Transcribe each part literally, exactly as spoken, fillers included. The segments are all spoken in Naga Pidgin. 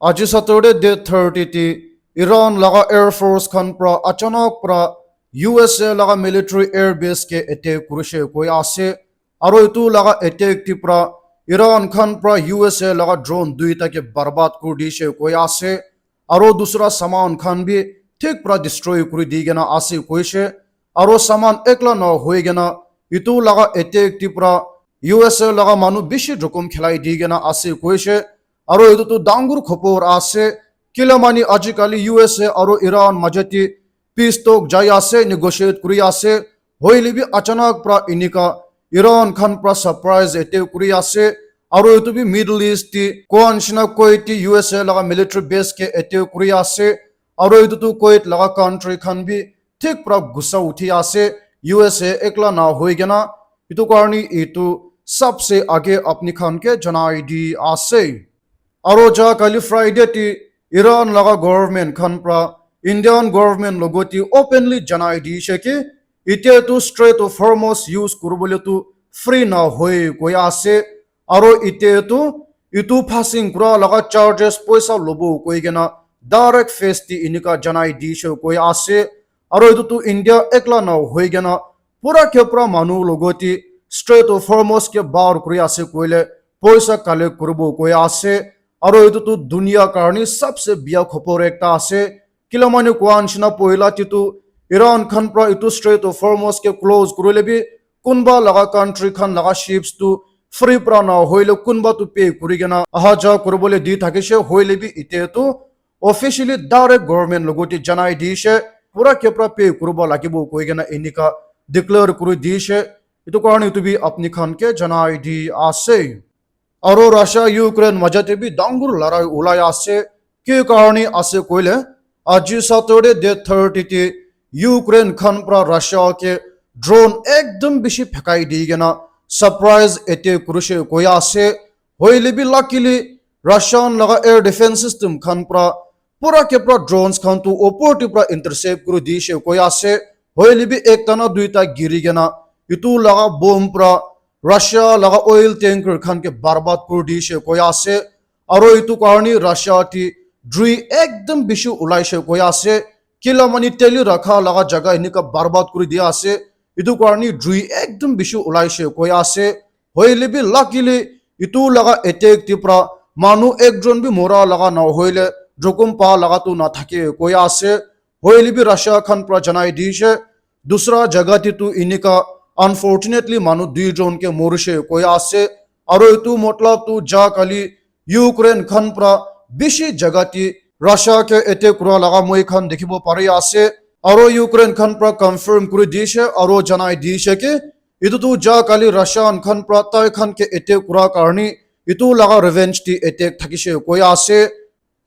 Aji Saturday date thirty te Iran laga Air Force khan pra achanak pra U S A laga military air base ke attack kurishe koi ase. Aro etu laga attack te pra Iran khan pra U S A laga drone duita ke barbad kuri dishe koi ase. Aro dusra saman khan bi thik pra destroy kuri di kena ase koishe. Aro saman ekla na hoi kena etu laga attack te pra U S A laga manu bishi jokhom khilai di kena ase koishe. Aro etu tu dangor khobor ase. Kila mani ajikali U S A aro Iran majati peace talk jai ase, negotiate kuri ase. Hoile bi achanak pra enika Iran khan pra surprise attack kuri ase. Aro etu bi Middle East te koa nishina Kuwait te U S A laga military base ke attack kuri ase. Aro etu tu Kuwait laga country khan bi thik pra gussa uthi ase. U S A ekla na hoi kena etu karni etu sabse age apni khan ke janai di ase. Aro ja kali Friday te Iran laga government khan pra Indian government logoti openly janai dishe ki ite tu Strait of Hormuz use kuribole tu free na hoi koi ase. Aro ite tu itu passing kura laga charges poisa lobo koi kena direct face te enika janai dishe koi ase. Aro itu tu India ekla na hoi kena pura ke pura manu logoti Strait of Hormuz ke bar kuri ase koile poisa collect kuribo koi ase. Aro itu tu dunia karni sabse biya khobor ekta ase. Kila mani koa nishina poila te tu Iran khan pra itu Strait of Hormuz ke close kurile bi kunba laga country khan laga ships tu free pra na hoile kunba tu pay kuri kena aha ja kuribole di thakishe hoile bi ite tu officially direct government logoti janai dishe pura ke pura pay kuribo lagibo koi kena enika declare kuri dishe. Itu karni itu bi apni khan ke janai di ase. Aro Russia Ukraine majate bi dangor larai ulai ase. Ki karni ase koile aji Saturday date thirty te Ukraine khan pra Russia ke drone ekdom bishi phekai di kena surprise attack kurishe koi ase. Hoile bi luckily Russian laga air defense system khan pra pura ke pura drones khan tu opor te pra intercept kuri dishe koi ase. Hoile bi ekta na duita giri kena itu laga bomb pra Russia laga oil tanker khan ke barbad kuri dishe koi ase. Aro itu karni Russia te jui ekdom bishi ulaishe koi ase. Kila mani teli rakha laga jaga enika barbad kuri dia ase. Itu karni jui ekdom bishi ulaishe koi ase. Hoile bi luckily itu laga attack te pra manu ekjon bi mora laga na hoile jokhom pa laga tu na thake koi ase. Hoile bi Russia khan pra janai dishe dusra jaga te tu enika unfortunately manu duijon ke morishe koi ase. Aro itu matlab tu ja kali Ukraine khan pra bishi jaga te Russia ke attack kura laga moi khan dikhibo pari ase. Aro Ukraine khan pra confirm kuri dishe aro janai dishe ke itu tu ja kali Russian khan pra tai khan ke attack kura karni itu laga revenge te attack thakishe koi ase.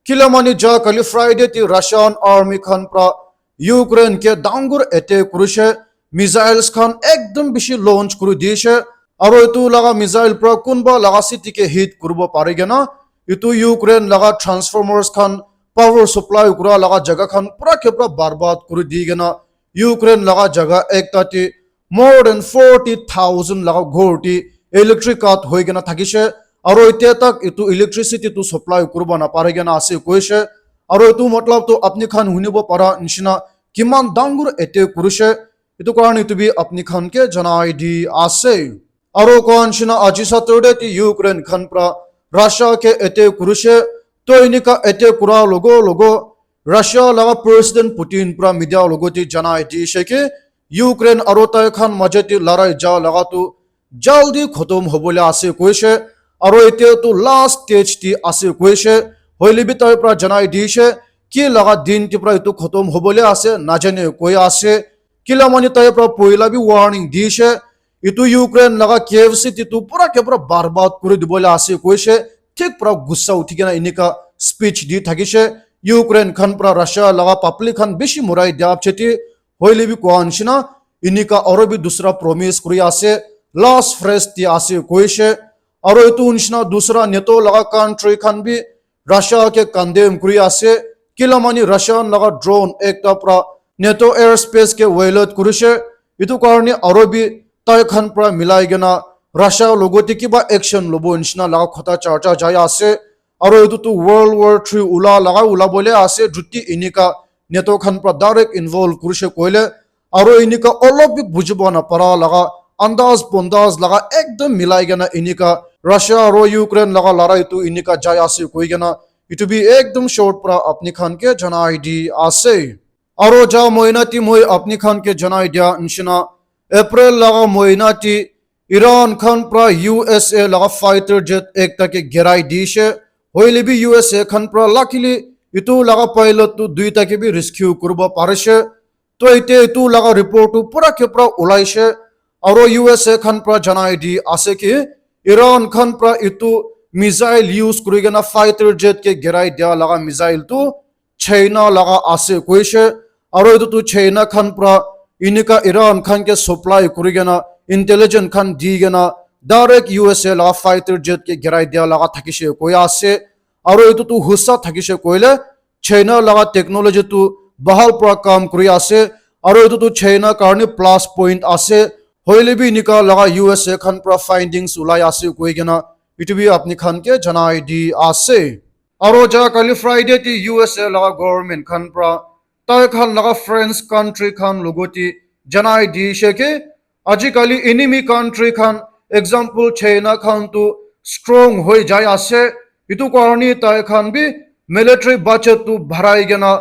Kila mani ja kali Friday te Russian army khan pra Ukraine ke dangor attack kurishe, missiles khan ekdom bishi launch kuri dishe, aro itu laga missile pra kunba laga city ke hit kuribo pari kena, itu Ukraine laga transformers khan power supply kura laga jaga khan pura ke pura barbad kuri di kena, Ukraine laga jaga ekta te more than forty thousand laga ghor te electric cut hoi kena thakishe, aro etia tak itu electricity tu supply kuribo na pari kena ase koishe, aro itu matlab tu apni khan hunibo para nishina kiman dangor attack kurishe, itu karni itu bi apni khan ke janai di ase. Aro koa nishina aji Saturday te Ukraine khan pra Russia ke attack kurishe, to enika attack kura logo logo Russia laga President Putin pra media logote janai dishe ke Ukraine aro tai khan majete larai ja laga tu jaldi khotom hobole ase koishe, aro etia tu last stage te ase koishe, hoile bi tai pra janai dishe ki laga din te pra etu khotom hobole ase najane koi ase, kila mani tai pra poila bi warning dishe, etu Ukraine laga Kiev city tu pura ke pura barbad kuri dibole ase koishe, thik pura gussa uthi kena enika speech di thakishe, Ukraine khan pra Russia laga public khan bishi morai dia cheti, hoile bi koa nishina enika aro bi dusra promise kuri ase, last phrase ti ase koishe, aro etu nishina dusra NATO laga country khan bi Russia ke condemn kuri ase, kila mani Russian laga drone ekta pra NATO airspace ke violate kurishe, etu karne aro bi tai khan pra milai kena Russia logote kiba action lobo nishina laga khota charcha jai ase, Aro etu tu World War three ula laga ula bole ase, juti enika NATO khan pra direct involve kurishe koile, aro enika olop bi bujibo na para laga andaz bondaz laga ekdom milai kena enika Russia aro Ukraine laga larai tu enika jai ase koi kena etu bi ekdom short pra apni khan ke janai di ase. Aro ja moina ti moi apni khan ke janai dia nishina, April laga moina ti Iran khan pra U S A laga fighter jet ekta ke gerai dishe. Hoile bi U S A khan pra luckily itu laga pilot tu duita ke bi rescue kuribo parishe. To ite itu laga report tu pura ke pura ulaishe. Aro U S A khan pra janai di ase ki Iran khan pra itu missile use kuri kena fighter jet ke gerai dia laga missile tu China laga ase koishe, aro etu tu China khan pra enika Iran khan ke supply kuri kena intelligence khan di kena direct U S A laga fighter jet ke gerai dia laga thakishe koi ase, aro etu tu husa thakishe koile China laga technology tu bahal pra kam kuri ase, aro etu tu China karni plus point ase, hoile bi enika laga U S A khan pra findings ulai ase koi kena etu bi apni khan ke janai di ase. Aro ja kali Friday ti U S A laga government khan pra tai khan laga friends country khan logoti janai dishe ke aji kali enemy country khan example China khan tu strong hoi jai ase. Itu karni tai khan bi military budget tu bharai kena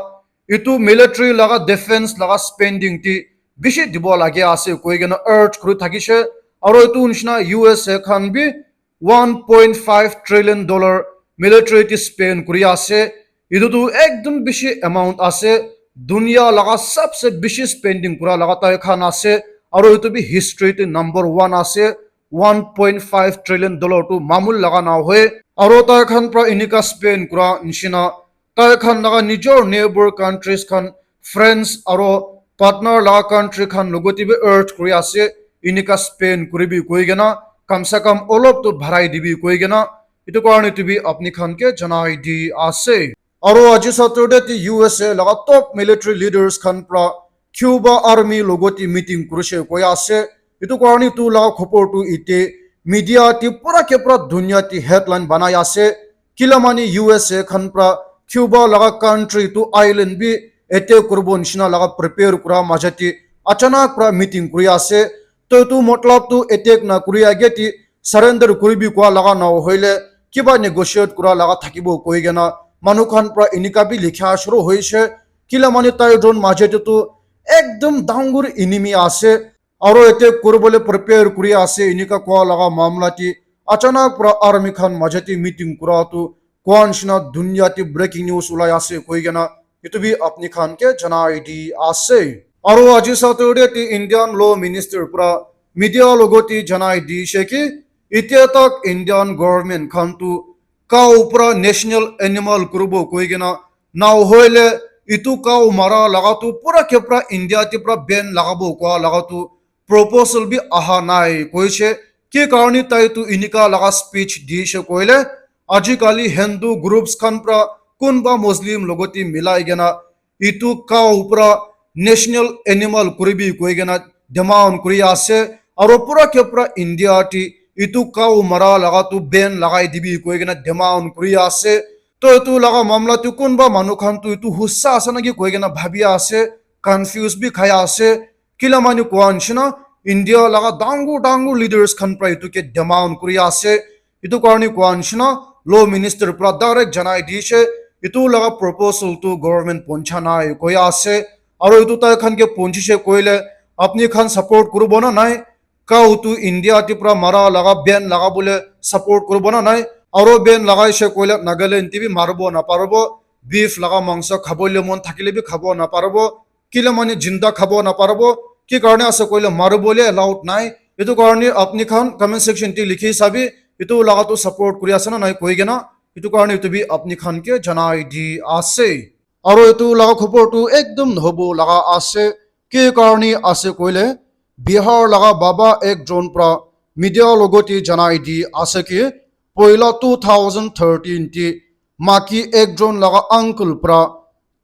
itu military laga defense laga spending ti bishi dibo lage ase koi kena urge kuri thakishe. Aro itu nishina U S A khan bi one point five trillion dollar military ti spend kuri ase. Itu tu ekdom bishi amount ase. Dunia laga sabse bishi spending kura laga tai khan ase. Aro itu bi history ti number one ase. One point five trillion dollar tu mamul laga na hoy. Aro tai khan pra enika spend kura nishina tai khan laga nijor neighbor countries khan, friends aro partner laga country khan logoti bi urge kuri ase, enika spend kuribi koi kena, kam se kam olop tu bharai dibi koi kena, itu karni tu bi apni khan ke janai di ase. Aro aji Saturday ti U S A laga top military leaders khan pra Cuba army logoti meeting kurishe koi ase. Itu karni tu laga khopor tu ite media ti pura ke pura dunia ti headline banai ase. Kila mani U S A khan pra Cuba laga country tu island bi attack kuribo nishina laga prepare kura majati achanak pra meeting kuri ase. To etu matlab tu attack na kuri age ti surrender kuribi kua laga na hoile kiba negotiate kura laga thakibo koi kena manu khan pra enika bi likha shuru hoishe. Kila mani tai jon majati tu ekdom dangor enemy ase. Aro attack kuribole prepare kuri ase enika kua laga mamla ti achanak pra army khan majati meeting kura tu kua nishina dunia ti breaking news ulai ase koi kena itu bi apni khan ke janai di ase. Aro aji Saturday ti Indian law minister pra media logoti janai dishe ki itia tak Indian government khan tu cow pra national animal kuribo koi kena na hoile itu cow mara laga tu pura ke pura India ti pura ban lagabo kua laga tu proposal bi aha nai koishe. Ki karni tai tu enika laga speech dishe koile aji kali Hindu groups khan pra kunba Muslim logoti milai kena itu cow pra national animal kuribi koi kena demand kuri ase aro pura ke pura India ti itu cow mara laga tu ban lagai dibi koi kena demand kuri ase. To itu laga mamla tu kunba manu khan tu itu husa ase naki koi kena bhabi ase, confuse bi khai ase. Kila mani kua nishina India laga dangor dangor leaders khan pra itu ke demand kuri ase. Itu karni kua nishina law minister pra direct janai dishe itu laga proposal tu government poncha nai koi ase. Aro itu tai khan ke ponchishe koile apni khan support kuribo na nai? Cow tu India ti pra mara laga ban laga bole support kuribo na nai? Aro ban lagaishe koile Nagaland ti bi maribo na paribo, beef laga mangso khabole mon thakile bi khabo na paribo. Kila mani jinda khabo na paribo. Ki karne ase koile maribole allowed nai. Itu karne apni khan comment section ti likhi sabi. Itu laga tu support kuri ase na nai koi kena. Itu karne itu bi apni khan ke janai di ase. Aro itu laga khobor tu ekdom hobo laga ase. Ki karne ase koile Bihar laga baba ekjon pra media logoti janai di ase ki poila two thousand thirteen ti maki ekjon laga uncle pra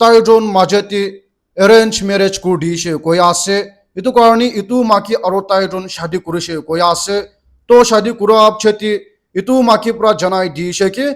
taijon majati arrange marriage kuri dishe koi ase. Itu karne itu maki aro taijon shadi kurishe koi ase. To shadi kura pcheti itu maki pra janai dishe ki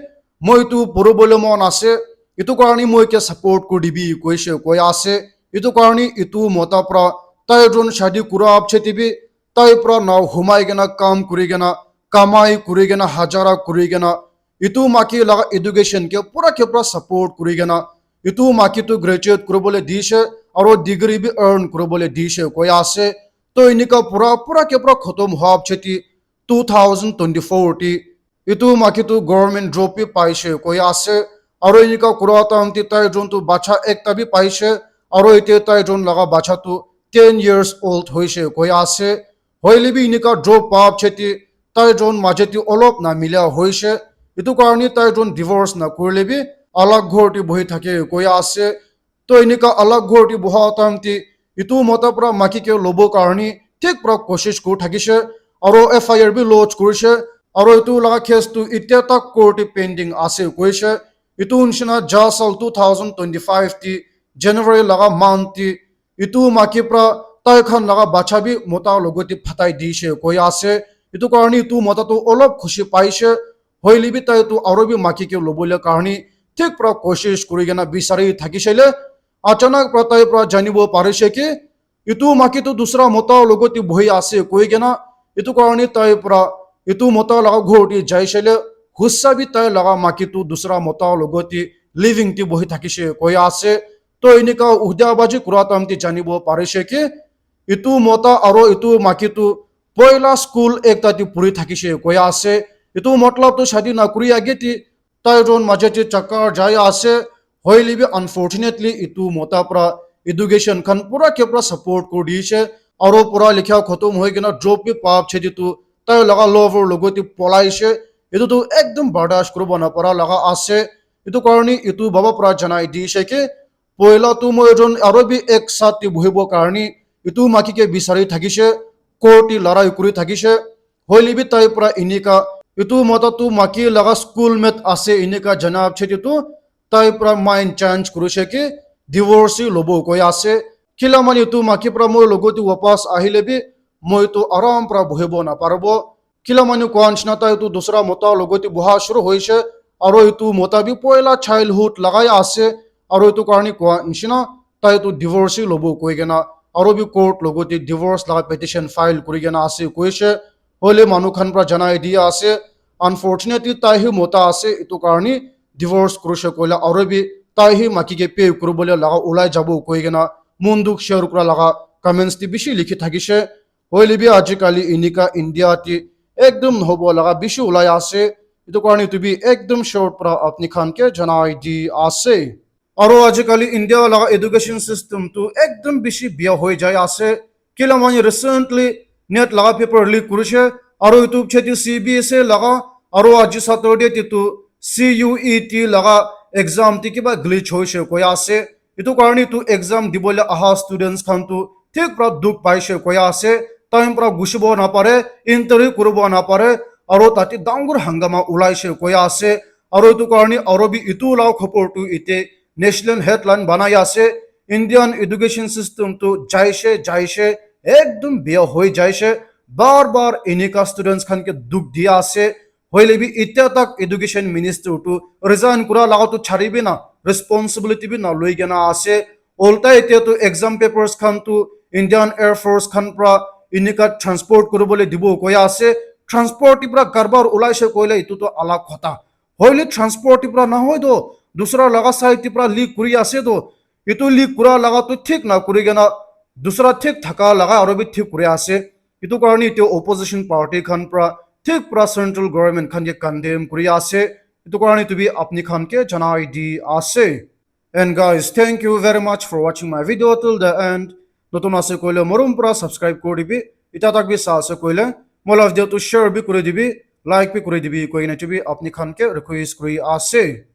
Moi etu puribole mon ase, etu karne moi ke support kuri dibi koise koi ase. Etu karne etu mota pra tai jon shadi kura piche te bi tai pra nao humai kena kam kuri kena, kamai kuri kena, hajara kuri kena, etu maiki laga education ke pura ke pura support kuri kena, etu maiki tu graduate kuribole dise, aro degree bi earn kuribole dise koi ase. To enika pura, pura ke pura khotom hua piche te two thousand twenty-four te etu maiki tu government job bi paise koi ase. Aro enika kura time te tai jon tu bacha ekta bi paise. Aro ete tai jon laga bacha tu ten years old hoise koi ase. Hoile bi enika job pa piche te tai jon maje te olop na mila hoise. Etu karne tai jon divorce na kurile bi alag ghor te bohi thake koi ase. To enika alag ghor te boha time te etu mota pra maiki ke lobo karne thik pra koshish kuri thakise, aro F I R bi lodge kurise, aro etu laga case tu itya tak court te pending ase koise. Etu nishina ja sal two thousand twenty-five te January laga month te etu maiki pra tai khan laga bacha bi mota logot te phatai dise koi ase. Etu karne etu mota tu olop khushi paise. Hoile bi tai tu aro bi maiki ke lobole karne thik pra koshish kuri kena bisari thakisele, achanak pra tai pra janibo parise ki etu maiki tu dusra mota logot te bohi ase koi kena, etu karne tai pra etu mota laga ghor te jaisele, hussa bi tai laga maiki tu dusra mota logot te living te bohi thakise koi ase. To enika udia baji kura time te janibo parise ki etu mota aro etu maiki tu poila school ekta te puri thakise koi ase. Etu matlab tu shadi na kuri age te tai jon maje te chakar jai ase. Hoile bi unfortunately etu mota pra education khan pura ke pura support kuri dise, aro pura likha khotom hoi kena job bi pa piche te tu tai laga lover logot te polaise. Etu tu ekdom bardash kuribo na para laga ase. Etu karne etu baba pra janai dise ki poila tu moi jon aro bi ek saath te bohibo karne etu maiki ke bisari thakise, court te larai kuri thakise. Hoile bi tai pra enika etu mota tu maiki laga schoolmate ase enika jana piche te tu tai pra mind change kurise ki divorce lobo koi ase. Kila mane etu maiki pra moi logot te wapas ahile bi moi tu aram pra bohibo na paribo. Kila manu koa nishina tai tu dusra mota logot te boha shuru hoise, aro etu mota bi poila childhood lagai ase, aro etu karne koa nishina tai tu divorce lobo koi kena, aro bi court logot te divorce laga petition file kuri kena ase koise. Hoile manu khan pra janai dia ase, unfortunately tai hi mota ase, etu karne divorce kurise koile aro bi tai hi maiki ke pay kuribole laga ulai jabo koi kena mon dukh share kura laga comments te bishi likhi thakise. Hoile bi ajikali enika India te ekdom nohobo laga bishi ulai ase. Etu karne etu bi ekdom short pra apni khan ke janai di ase. Aro ajikali India laga education system tu ekdom bishi bia hoi jai ase. Kila mane recently NET laga paper leak kurise. Aro etu piche te C B S E laga, aro aji Saturday te tu C U E T laga exam te kiba glitch hoise koi ase. Etu karne tu exam dibole aha students khan tu thik pra dukh paise koi ase, time pra gusibo na pare, entry kuribo na pare, aro tate dangor hangama ulaise koi ase, aro etu karne aro bi etu la khobor tu ite national headline banai ase, Indian education system tu jaise, jaise, ekdom bia hoi jaise, bar bar enika students khan ke dukh dia ase, Hoile bi itya tak education minister tu resign kura laga tu chari bi na, responsibility bi na loi kena ase. Ulta itya tu exam papers khan tu Indian Air Force khan pra inika transport kuribole dibo koi ase. Transport pra karbar ulaise koile itu tu alag kotha. Hoile transport pra nahoi do, dusra laga side pra leak kuri ase do. Itu leak kura laga tu thik na kuri kena dusra thik thaka laga aro bi thik kuri ase. Itu karne itu opposition party khan pra thik pra central government khan ke condemn kuri ase. Itu karne itu bi apni khan ke janai di ase. And guys, thank you very much for watching my video till the end. Notun ase koile morom pra subscribe kuri dibi. Ita tak bi sa ase koile mola video tu share bi kuri dibi, like bi kuri dibi koi kena itu bi apni khan ke request kuri ase.